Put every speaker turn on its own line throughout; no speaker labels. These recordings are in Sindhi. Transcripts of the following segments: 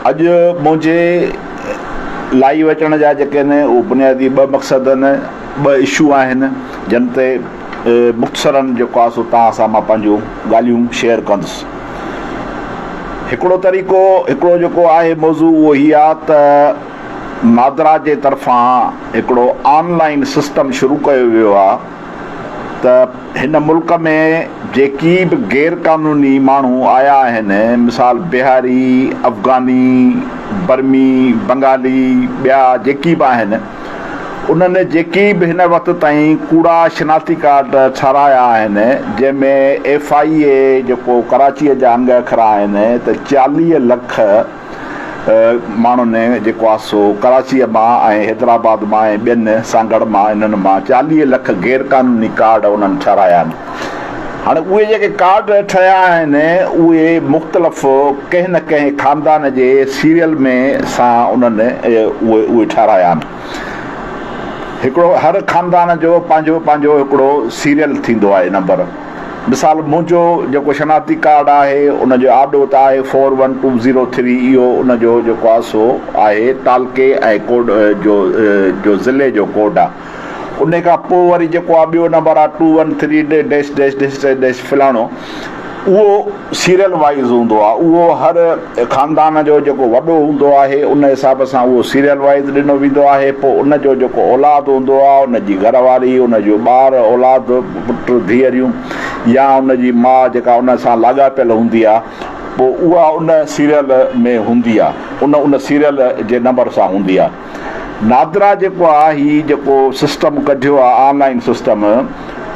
اڄ منهنجي لائيو اچڻ جا جيڪي آهن اهي بنيادي ٻه مقصد آهن، ٻه اشو آهن جن تي مختصرن جيڪو آهي سو توهان سان مان پنهنجون ڳالهيون شيئر ڪندس. هڪڙو طريقو هڪڙو جيڪو آهي موضوع اهو هي آهي ته نادرا جي طرفان هڪڙو آن لائين سسٽم شروع ڪيو ويو آهي ته هن ملڪ ۾ جيڪي به غير قانوني ماڻهو آيا آهن مثال بهاري، افغاني، برمي، بنگالي ٻيا جيڪي به آهن انهن جيڪي به هن وقت تائين ڪوڙا شناختي ڪارڊ ٺهرايا آهن جنهن ۾ ايف I اي جيڪو ڪراچيء جا انگ اکر آهن ته 40 لک ماڻهن جيڪو آهي سو ڪراچيء مان ۽ حيدرآباد مان ۽ ٻين سانگهڙ مان انهن مان 40 لک غير قانوني ڪارڊ انهن ٺهرايا آهن. هاڻي اهي جيڪي ڪارڊ ٺهيا آهن اهي مختلف ڪنهن نه ڪنهن خاندان جي سيريل ۾ سان انهن اهي اهي ٺهرايا آهن. هڪڙو هر خاندان جو پنهنجو پنهنجو هڪڙو سيريل ٿيندو آهي نمبر. مثال منهنجو جيڪو شناختي ڪارڊ آهي ان جو آڏو ته آهي four one two zero three اهو ان جو جيڪو آهي سو آهي تعلقي ۽ ڪوڊ جو جو ضلعي جو ڪوڊ آهي ان کان پوء وري جيڪو آهي ٻيو نمبر آهي two one three dash dash dash dash فلاڻو اهو سيريل وائيز هوندو آهي اهو هر خاندان جو جيڪو وڏو هوندو آهي ان حساب سان اهو سيريل وائيز ڏنو ويندو آهي پوء ان جو جيڪو اولاد هوندو آهي ان جي گهر واري ان جو ٻار اولاد پٽ ڌيئريون يا ان جي ماء جيڪا ان سان لاڳاپيل هوندي آهي پوء اها ان سيريل ۾ هوندي آهي ان ان سيريل جي نمبر سان هوندي آهي نادرا جيڪو آهي هي جيڪو سسٽم ڪڍيو آهي آن لائين سسٽم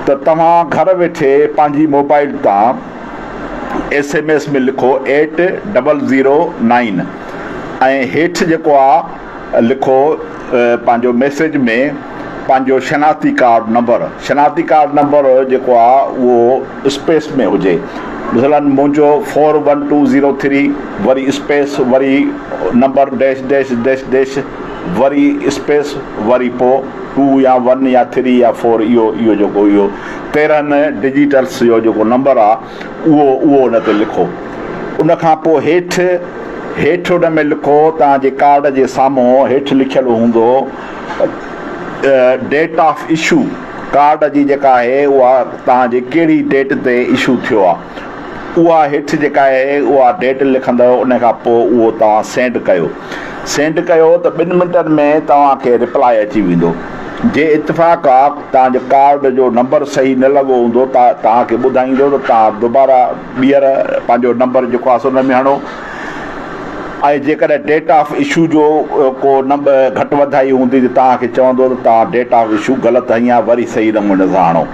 ته توهان گهر ويٺي پنهنجي موبائل تان ايس ايم ايس ۾ لکو ايٽ ڊبل زيرو نائين ۽ هيٺ جيڪو آ لکو پنهنجو ميسيج ۾ پنهنجو شناختي ڪارڊ نمبر شناختي ڪارڊ نمبر جيڪو آ اهو اسپيس ۾ هجي مثلا منهنجو four one two zero three وري اسپيس وري number dash dash dash dash وري اسپيس وري پو ٽو يا ون يا ٿري يا فور اهو اهو جيڪو اهو 13 ڊجيٽلس جو جيڪو نمبر آ اهو اهو ان تي لکو ان کان پوء هيٺ هيٺ ان ۾ لکو توهان جي ڪارڊ جي سامهون هيٺ لکيل هوندو ڊيٽ آف اشو ڪارڊ جي جيڪا آهي اها توهان جي ڪهڙي ڊيٽ تي اشو ٿيو آ اها هيٺ جيڪا آهي اها ڊيٽ لکندؤ ان کان پوء اهو توهان سينڊ ڪيو سينڊ ڪيو ته ٻن منٽن ۾ توهان کي رپلائي اچي ويندو. جي اتفاق آ توهان جو ڪارڊ جو نمبر صحيح نه لڳو هوندو ته توهان کي ٻڌائيندو ته توهان دوباره ٻيهر پنهنجو نمبر جيڪو آ سو ان ۾ هڻو ۽ جيڪڏهن ڊيٽ آف اشو جو ڪو نمبر گهٽ وڌائي هوندي ته توهان کي چوندو ته توهان ڊيٽ آف اشو غلط هنئي آ وري صحيح نموني سان هڻو.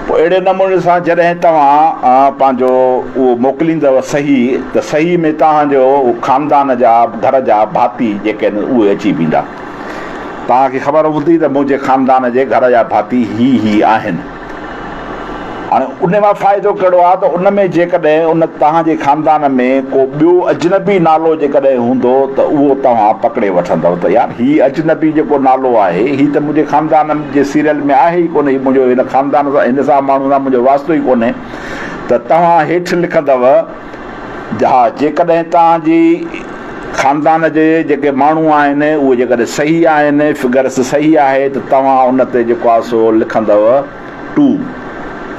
پوء اهڙي نموني سان جڏهن توهان پنهنجو اهو موڪليندؤ صحيح ته صحيح ۾ توهان جو خاندان جا گهر جا ڀاتي جيڪي آهن اهي اچي ويندا. توهان کي خبر هوندي ته منهنجي خاندان جي گهر جا ڀاتي هي هي آهن. هاڻي ان مان فائدو ڪهڙو آهي ته ان ۾ جيڪڏهن ان توهان جي خاندان ۾ ڪو ٻيو اجنبي نالو جيڪڏهن هوندو ته اهو توهان پڪڙي وٺندؤ ته يار هي اجنبي جيڪو نالو آهي هي ته منهنجي خاندان جي سيريل ۾ آهي ئي ڪونه هي منهنجو هن خاندان سان هن سان ماڻهو سان منهنجو واسطو ئي ڪونهي ته توهان هيٺ لکندؤ ها جيڪڏهن توهان جي خاندان جي جيڪي ماڻهو آهن اهي جيڪڏهن صحيح آهن فگرس صحيح آهي ته توهان ان تي جيڪو آهي سو لکندؤ ٽو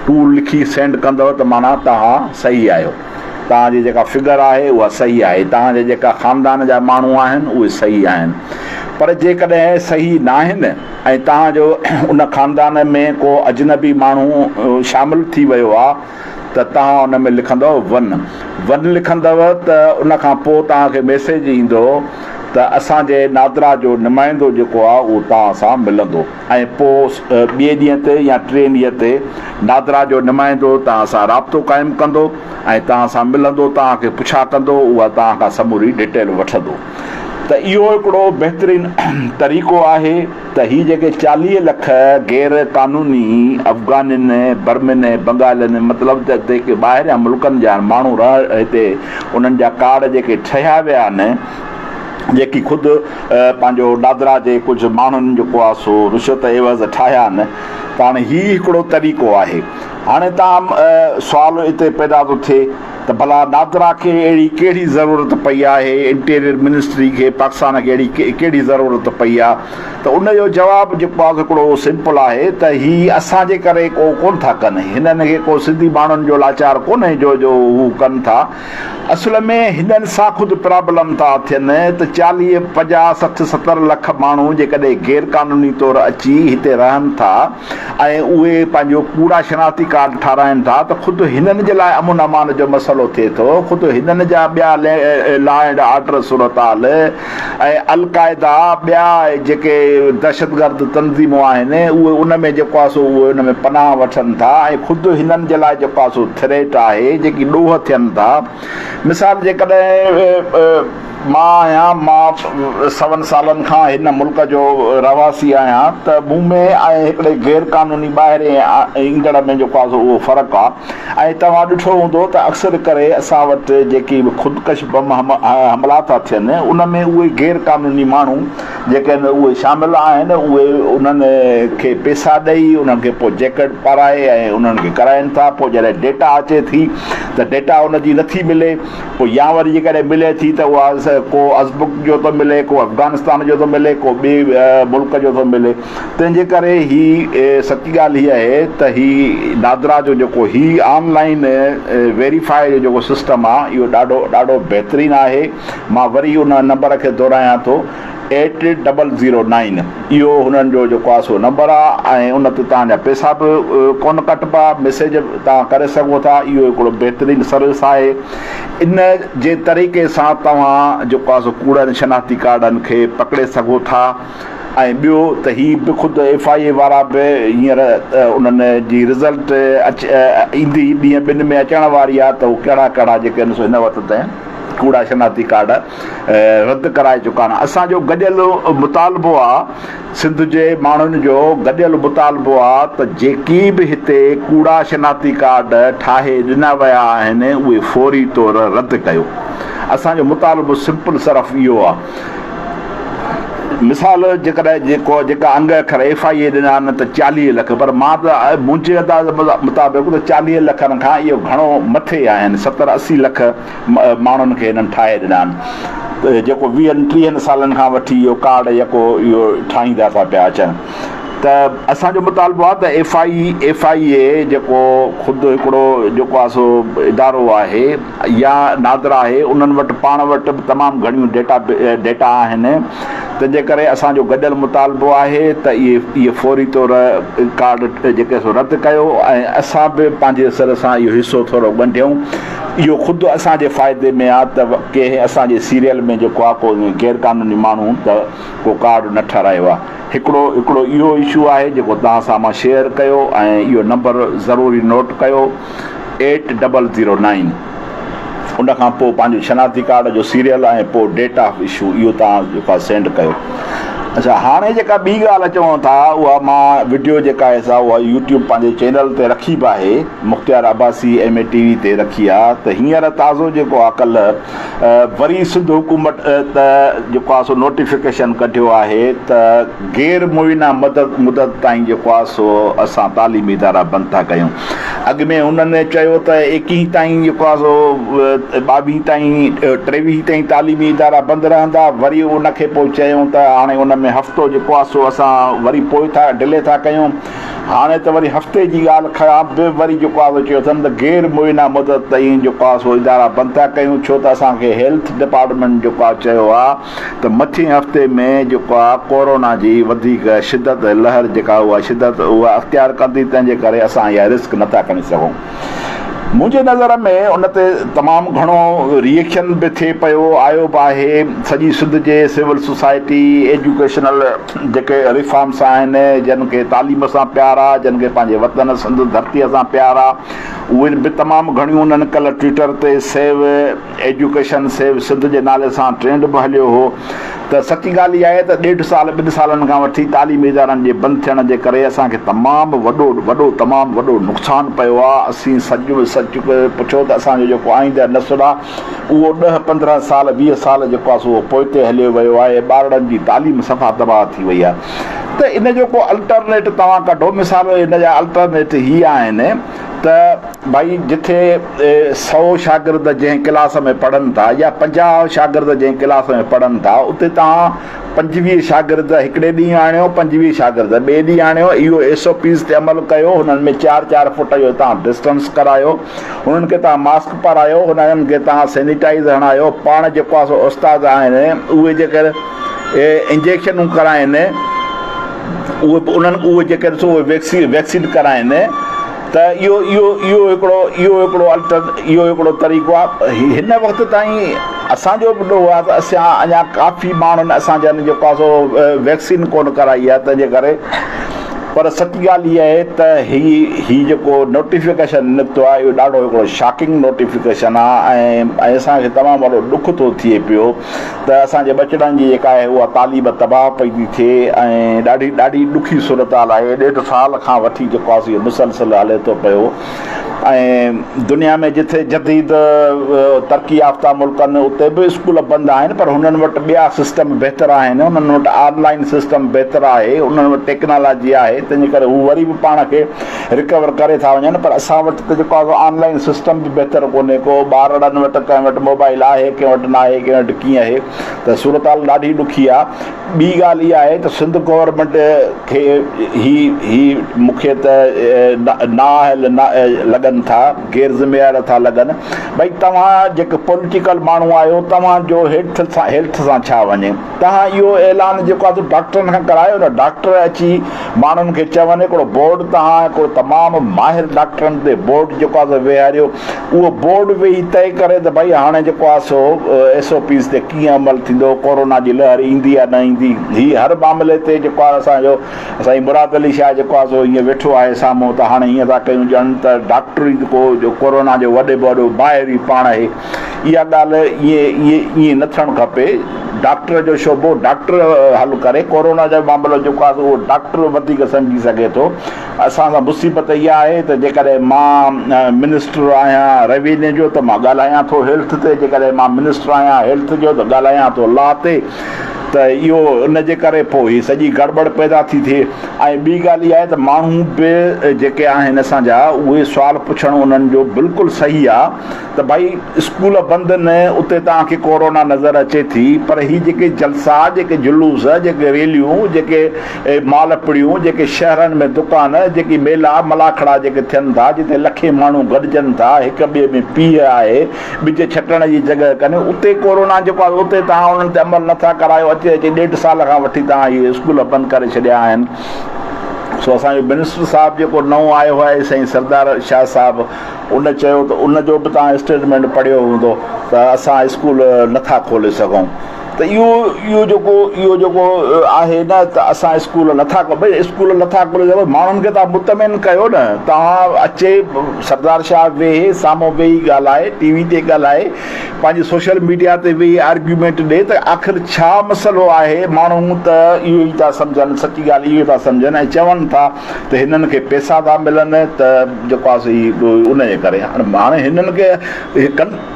ٽو لکي سينڊ ڪندؤ ته معنيٰ توهان صحيح آهيو. توهان جي جيڪا فگر آهي اها صحيح آهي. توهان جي جيڪا خاندان جا ماڻهو آهن اهي صحيح آهن. پر جيڪڏهن صحيح ناهن ۽ توهان جو ان خاندان ۾ ڪو اجنبي ماڻهو شامل ٿي ويو آهي ته توهان ان ۾ لکندؤ ون. ون لکندؤ ته ان کان پوء توهان کي ميسيج ايندو ته اسان جي نادرا جو نمائندو جيڪو آهي اهو توهان سان ملندو. ۽ پوء ٻئي ڏينهن تي يا ٽئين ڏينهن تي نادرا جو نمائندو توهان سان رابطو قائم ڪندو ۽ توهان سان ملندو، توهان کي پڇا ڪندو، اها توهان کان سموري ڊيٽيل وٺندو ته اهو هڪڙو بهترين طريقو آهي ته هي جيڪي 40 لک غير قانوني افغانين، برمين ۽ بنگالين مطلب ته جيڪي ٻاهريان ملڪن جا ماڻهو رهه هتي انهن جا ڪارڊ جيڪي ٺهيا ويا آهن، جيڪي خود پنهنجو نادرا جي ڪجهه ماڻهن جيڪو آهي سو رشوت عيوض ٺاهيا آهن ته هاڻي هي هڪڙو طريقو آهي. هاڻي تاهم سوال اتي پيدا ٿو ٿئي ته ڀلا نادرا کي اهڙي ڪهڙي ضرورت پئي آهي، انٽيريئر منسٽري کي پاڪستان کي اهڙي ڪهڙي ضرورت پئي آهي ته ان جو جواب جيڪو آهي هڪڙو سمپل آهي ته هي اسان جي ڪري ڪو ڪونه ٿا ڪن، هنن کي ڪو سنڌي ماڻهن جو لاچار ڪونهي جو جو هو ڪن ٿا. اصل ۾ هنن سان خود پرابلم ٿا ٿين ته 40، 50، 60، 70 لک ماڻهو جيڪڏهن غير قانوني طور اچي هتي رهن ٿا ۽ اهي پنهنجو ڪوڙا شناختي ڪارڊ ٺاراهين ٿا ته خود هنن جي لاء امن امان جو مسئلو ٿئي ٿو، خود هنن جا ٻيا لا اينڊ آرڊر صورتحال ۽ القاعده ٻيا جيڪي دهشتگرد تنظيمون آهن اهي ان ۾ جيڪو آهي سو اهي ان ۾ پناهه وٺن ٿا ۽ خود هنن جي لاء جيڪو آهي سو ٿريٽ آهي جيڪي ڏوهه ٿين ٿا مثال جيڪڏهن مان آهيان مان سون سالن کان هن ملڪ جو رهواسي آهيان ته مون ۾ ۽ هڪڙي غير قانوني ٻاهرين ايندڙ ۾ جيڪو آهي سو اهو فرق آهي ۽ توهان ڏٺو هوندو ته اڪثر ڪري اسان وٽ جيڪي به خودڪش بم حملا ٿا ٿين ان ۾ اهي غير قانوني ماڻهو جيڪي آهن اهي شامل آهن اهي انهن کي پيسا ڏئي انهن کي پوء جيڪٽ پارائي ۽ انهن کي ڪرائين ٿا پوء جڏهن ڊيٽا اچي ٿي ته ڊيٽا ان جي نٿي ملي پوء يا وري جيڪڏهن ملي ٿي ته اها ڪو ازبڪ جو ٿو ملي ڪو افغانستان جو ٿو ملي ڪو ٻئي ملڪ جو ٿو ملي تنهن جي ڪري هي سچي ڳالهه هي آهي ته هي نادرا جو جيڪو هي آن لائين ويريفائي جو جيڪو سسٽم آهي اهو ڏاڍو ڏاڍو بهترين آهي مان وري ان نمبر کي دهرايان ٿو ايٽ ڊبل زيرو نائين اهو هنن جو جيڪو آهي سو نمبر آهي ۽ ان تي توهان جا پيسا به ڪونه ڪٽبا ميسيج توهان ڪري سگهو ٿا اهو هڪڙو بهترين سروس آهي ان جي طريقي سان توهان جيڪو آهي سو ڪوڙن شناختي ڪارڊن کي پڪڙي سگهو ٿا ۽ ٻيو ته هي به خود ايف I اي وارا به هينئر انهن جي رزلٽ اچ ايندي ڏينهن ٻن ۾ اچڻ واري آهي ته هو ڪهڙا ڪهڙا جيڪي آهن سو هن وقت تائين ڪوڙا شناختي ڪارڊ رد ڪرائي چڪا آهن اسان جو گڏيل مطالبو آهي سنڌ جي ماڻهن جو گڏيل مطالبو آهي ته جيڪي به هتي ڪوڙا شناختي ڪارڊ ٺاهي ڏنا ويا آهن اهي فوري طور رد ڪيو اسان جو مطالبو سمپل صرف اهو آهي مثال جيڪڏهن جيڪو جيڪا انگ اکر ايف I اي ڏنا آهن ته 40 لک پر مان ته منهنجي انداز مطابق ته 40 لکن کان اهو گهڻو مٿي آهن 70 80 لک ماڻهن کي هنن ٺاهي ڏنا آهن جيڪو ويهن ٽيهن سالن کان وٺي اهو ڪارڊ يڪو اهو ٺاهيندا ٿا پيا اچن ته اسان جو مطالبو آهي ته ايف I F I اي جيڪو خود هڪڙو جيڪو آهي سو ادارو آهي يا نادرا آهي انهن وٽ پاڻ وٽ به تمام گهڻيون ڊيٽا ڊيٽا آهن تنهن جي ڪري اسان جو گڏيل مطالبو آهي ته اهي اهي فوري طور ڪارڊ جيڪي سو رد ڪيو ۽ اسان به پنهنجي سر سان اهو حصو ٿورو ڳنڍيون اهو خود اسان جي فائدي ۾ آهي ته ڪنهن اسان جي سيريل ۾ جيڪو آهي ڪو غير قانوني ماڻهو ته ڪو ڪارڊ نه ٺهرايو آهي هڪڙو هڪڙو اهو اشو آهي جيڪو توهان سان مان شيئر ڪيو ۽ اهو نمبر ضروري نوٽ ڪيو ايٽ ڊبل زيرو نائين ان کان پوء پنهنجو شناختي ڪارڊ جو سيريل ۽ پوء ڊيٽ آف اشو اهو توهان جيڪو آهي سينڊ ڪيو اڇا هاڻي جيڪا ٻي ڳالهه چون ٿا اها مان وڊيو جيڪا آهي سا اها يوٽيوب پنهنجي چينل تي رکي به آهي Mukhtiar Abbasi M A T V تي رکي آهي ته هينئر تازو جيڪو آهي ڪلهه وري سنڌ حڪومت ته جيڪو آهي سو نوٽيفڪيشن ڪڍيو آهي ته غير معينه مدد مدت تائين جيڪو آهي سو اسان تعليمي ادارا بند ٿا ڪيون. اڳ ۾ هنن چيو ته ايڪيهين تائين جيڪو آهي سو ٻاويهين تائين ٽيويهين تائين تعليمي ادارا بند رهندا وري ان کي پوء چيائون ته هاڻي ان ۾ هفتو جيڪو آهي سو اسان وري پوء ٿا ڊلي ٿا ڪيون هاڻي ته وري هفتي جي ڳالهه کان به وري جيڪو آهي سو چيو اٿن ته غير معينه مدت تائين جيڪو آهي سو ادارا بند ٿا ڪيون ڇو ته اسان کي هيلٿ ڊپارٽمينٽ جيڪو آهي چيو آهي ته مٿين هفتي ۾ جيڪو آ ڪورونا جي وڌيڪ شدت لهر جيڪا اها شدت اها اختيار ڪندي تنهن جي ڪري اسان اها رسڪ نٿا کڻي سگهون. منهنجي نظر ۾ ان تي تمام گهڻو ري ايڪشن به ٿئي پيو آيو به آهي سڄي سنڌ جي سول سوسائٽي ايجوڪيشنل جيڪي ريفارمس آهن جن کي تعليم سان پيار آ جن کي پنهنجي وطن سنڌ ڌرتي سان پيار آ اهي به تمام گهڻيون انهن ڪلهه ٽوئٽر تي سيو ايجوڪيشن سيو سنڌ جي نالي سان ٽرينڊ به هليو هو ته سچي ڳالهه اها آهي ته ڏيڍ سال ٻن سالن کان وٺي تعليمي ادارن جي بند ٿيڻ جي ڪري اسان کي تمام وڏو وڏو تمام وڏو نقصان پيو آهي اسين سچ سچ پڇو ته اسان جو جيڪو آئنده نسل آهي اهو ڏهه 15 سال 20 سال جيڪو آهي سو اهو پوئتي هليو ويو آهي ٻارڙن جي تعليم صفا تباهه ٿي وئي آهي. ته ان جو ڪو الٽرنيٽ توهان ڪڍو مثال ان جا الٽرنيٽ هي آهن ته ڀائي جٿي سئو شاگرد جنهن ڪلاس ۾ پڙهن ٿا يا 50 شاگرد جنهن ڪلاس ۾ پڙهن ٿا اتي توهان 25 شاگرد هڪڙي ڏينهن آڻيو 25 شاگرد ٻئي ڏينهن آڻيو اهو ايس او پيز تي عمل ڪيو هنن ۾ چار چار فوٽ جو توهان ڊسٽنس ڪرايو هنن کي توهان ماسڪ پارايو هنن کي توهان سينيٽائز هڻايو پاڻ جيڪو آهي سو استاد آهن اهي جيڪر انجيڪشنون ڪرائن اهي به انهن اهي جيڪي ڏسو اهي ويڪسين ويڪسين ڪرائن ته اهو اهو اهو هڪڙو اهو هڪڙو الٽر اهو هڪڙو طريقو آهي هن وقت تائين اسان جو به ڏوهه آهي ته اسان اڃا ڪافي ماڻهن اسان جن جيڪو آهي سو ويڪسين ڪونه ڪرائي آهي تنهن جي ڪري پر سچ ڳالهه اها آهي ته هي هي جيڪو نوٽيفڪيشن نڪتو آهي اهو ڏاڍو هڪڙو شاڪنگ نوٽيفڪيشن آهي ۽ اسان کي تمام وڏو ڏک ٿو ٿئي پيو ته اسان جي ٻچڙن جي جيڪا آهي اها تعليم تباهه پئي ٿي ٿئي ۽ ڏاڍي ڏاڍي ڏکي صورتحال آهي ڏيڍ سال کان وٺي جيڪو آهي سو مسلسل هلي ٿو پيو ۽ دنيا ۾ جٿي جديد ترقي يافته ملڪن اتي به اسڪول بند آهن پر هنن وٽ ٻيا سسٽم بهتر آهن انهن وٽ آن لائن سسٽم بهتر آهي انهن وٽ ٽيڪنالاجي آهي تنهن جي ڪري هو وري به پاڻ کي رڪور ڪري ٿا وڃن پر اسان وٽ ته جيڪو آهي سو آن لائن سسٽم به بهتر ڪونهي ڪو ٻارڙن وٽ ڪنهن وٽ موبائل آهي ڪنهن وٽ ناهي ڪنهن وٽ ڪيئن آهي ته صورتحال ڏاڍي ڏکي آهي ٻي ڳالهه اها آهي ته سنڌ گورنمينٽ کي هي هي مون کي ته نااهل لڳن ٿا غير ذميوار ٿا لڳن ڀئي توهان جيڪي پوليٽيڪل ماڻهو آهيو توهان جو هيلٿ سان هيلٿ سان ڇا وڃي توهان اهو اعلان جيڪو آهي سو ڊاڪٽرن کان ڪرايو نه ڊاڪٽر اچي ماڻهن کي چون هڪڙو بورڊ تهان هڪڙو تمام ماهر ڊاڪٽرن تي بورڊ جيڪو آهي سو ويهاريو اهو بورڊ ويهي طئي ڪري ته ڀائي هاڻي جيڪو آهي سو ايس او پيز تي ڪيئن عمل ٿيندو ڪورونا جي لهر ايندي يا نه ايندي هي هر معاملي تي جيڪو آهي اسان جو سائين مراد علي شاهه جيڪو آهي سو ائين ويٺو آهي سامهون ته هاڻي هيئن ٿا ڪيون ڄڻ ته ڊاڪٽر ئي ڪو جو ڪورونا جو وڏي ۾ وڏو ماهر ئي پاڻ آهي اها ڳالهه ائين ائين ائين نه ٿيڻ کپي ڊاڪٽر جو شعبو ڊاڪٽر حل ڪري ڪورونا جو معاملو جيڪو آهي اهو ڊاڪٽر وڌيڪ سمجهي سگهي ٿو اسان سان مصيبت اها آهي ته جيڪڏهن مان منسٽر آهيان روينيو جو ته مان ڳالهايان ٿو هيلٿ تي جيڪڏهن مان منسٽر آهيان هيلٿ جو ته ڳالهايان ٿو لا تي ته اهو ان جي ڪري پوء هي سڄي گڙٻڙ پيدا ٿي ٿئي ۽ ٻي ڳالهه اها آهي ته ماڻهو به جيڪي آهن اسان جا اهي سوال پڇڻ انهن جو بلڪل صحيح آهي ته ڀائي اسڪول بند نه اتي توهان کي ڪورونا نظر اچي ٿي پر هي جيڪي جلسا جيڪي جلوس جيڪي ريليون جيڪي مال پڙيون جيڪي شهرن ۾ دڪان جيڪي ميلا ملاکڙا جيڪي ٿين ٿا جتي لکين ماڻهو گڏجن ٿا هڪ ٻئي ۾ پيهه آهي ٻج ڇٽڻ جي جڳهه ڪانهي اتي ڪورونا جيڪو آهي اتي توهان انهن تي عمل نٿا ڪرايو اچي اچي ڏيڍ سال کان وٺي توهان اهي اسڪول بند ڪري ڇڏيا آهن سو اسان جو منسٽر صاحب جيڪو نئون آيو آهي سائين سردار شاهه صاحب ان چيو ته ان جو به توهان اسٽيٽمينٽ پڙهيو هوندو ته اسان اسڪول نٿا کولي سگهون ته اهو اهو جيڪو اهو جيڪو آهي نه ته اسان اسڪول نٿا ڀئي اسڪول نٿا کولي سگهون ماڻهن کي توهان مطمئن ڪيو نه توهان اچي سردار شاهه ويهي سامهون ويهي ڳالهائي ٽي وي تي ڳالهائي پنهنجي سوشل ميڊيا تي ويهي آرگيومينٽ ڏي ته آخر ڇا مسئلو آهي ماڻهو ته اهو ئي ٿا سمجهن سچي ڳالهه اهو ٿا سمجهن ۽ چون ٿا ته هنن کي پيسا ٿا ملن ته جيڪو آهي سو هي ان جي ڪري هاڻي هنن کي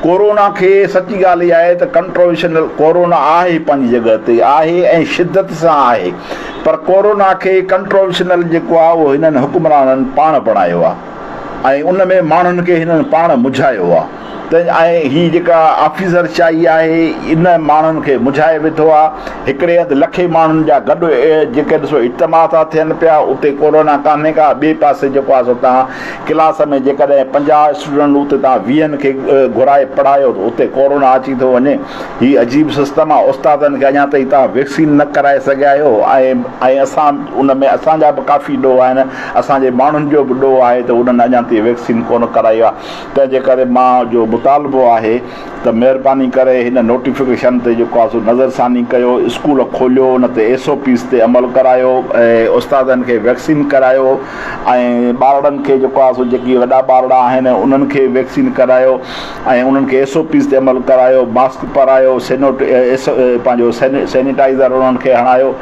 ڪورونا کي سچي ڳالهه اها آهي ته ڪنٽروويشنل ڪورونا آهي پنهنجي جڳهه تي آهي ۽ شدت سان آهي پر ڪورونا کي ڪنٽروويشنل جيڪو آهي اهو هنن حڪمرانن پاڻ بڻايو آهي ۽ ان ۾ ماڻهن کي هنن پاڻ مجهايو آهي ته ۽ هي جيڪا آفيسر شاهي آهي ان ماڻهن کي مجهائي وڌو آ هڪڙي هنڌ لکين ماڻهن جا گڏ جيڪي ڏسو اجتماع ٿا ٿين پيا اتي ڪورونا ڪانهي ڪا ٻئي پاسي جيڪو آ سو تان ڪلاس ۾ جيڪڏهن 50 اسٽوڊنٽ اتي تان ويهن کي گهرائي پڙهايو ته اتي ڪورونا اچي ٿو وڃي هي عجيب سسٽم آ استادن کي اڃا تائين تان ويڪسين نه ڪرائي سگهيا آهيو ۽ ۽ اسان ان ۾ اسان جا به ڪافي ڏوهه آهن اسان جي ماڻهن جو به ڏوهه آهي ته انهن اڃا تائين ويڪسين ڪونه ڪرائي آ تنهن جي ڪري مان جو مطالبو آهي ته مهرباني ڪري هن نوٽيفڪيشن تي جيڪو آهي سو نظرثاني ڪيو، اسڪول کوليو، ان تي ايس او پيز تي عمل ڪرايو ۽ استادن کي ويڪسين ڪرايو ۽ ٻارڙن کي جيڪو آهي سو جيڪي وڏا ٻارڙا آهن انهن کي ويڪسين ڪرايو ۽ انهن کي ايس او پيز تي عمل ڪرايو، ماسڪ پارايو، سينوٽ پنهنجو سينيٽائزر انهن کي هڻايو،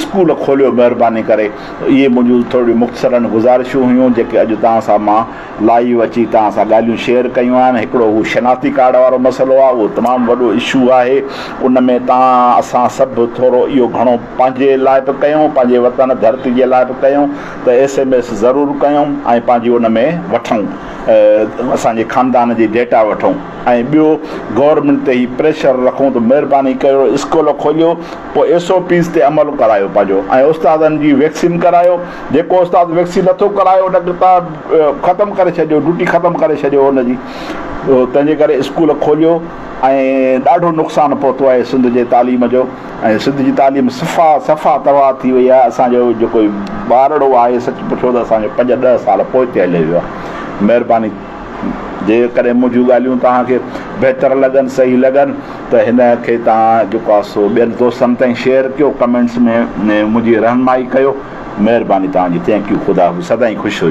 اسڪول کوليو مهرباني ڪري. اهي منهنجون ٿورڙيون مختصرن گذارشون هيون جيڪي اڄ توهان سان مان لائيو اچي توهان سان ڳالهيون شيئر ڪيون آهن. هڪڙو هو هو شناختي ڪارڊ وارو مسئلو آهي اهو تمام وڏو اشو آهي ان ۾ توهان اسان سڀ ٿورو اهو گهڻو پنهنجي لاء به ڪيون پنهنجي وطن ڌرتي جي لاء به ڪيون ته ايس ايم ايس ضرور ڪيون ۽ پنهنجي ان ۾ وٺون اسان جي خاندان جي ڊيٽا وٺون ۽ ٻيو گورنمينٽ تي هي پريشر رکون ته مهرباني ڪريو اسڪول کوليو پوء ايس او پيز تي عمل ڪرايو پنهنجو ۽ استادن جي ويڪسين ڪرايو جيڪو استاد ويڪسين نٿو ڪرائي ان کي تان ختم ڪري ڇڏيو ڊيوٽي ختم ڪري ڇڏيو ان جي تنهن جي ڪري اسڪول کوليو ۽ ڏاڍو نقصان پهتو آهي سنڌ جي تعليم جو ۽ سنڌ جي تعليم صفا صفا تباهه ٿي وئي آهي اسانجو جيڪو ٻارڙو آهي سچ پڇو ته اسانجو پنج ڏهه سال پوئتي هليو ويو آهي مهرباني جيڪڏهن منهنجون ڳالهيون توهان کي بهتر لڳن صحيح لڳن ته هن کي توهان جيڪو آهي سو ٻين دوستن تائين شيئر ڪيو ڪمينٽس ۾ منهنجي رهنمائي ڪيو مهرباني توهان جي thank you خدا حافظ سدائين خوش هجو.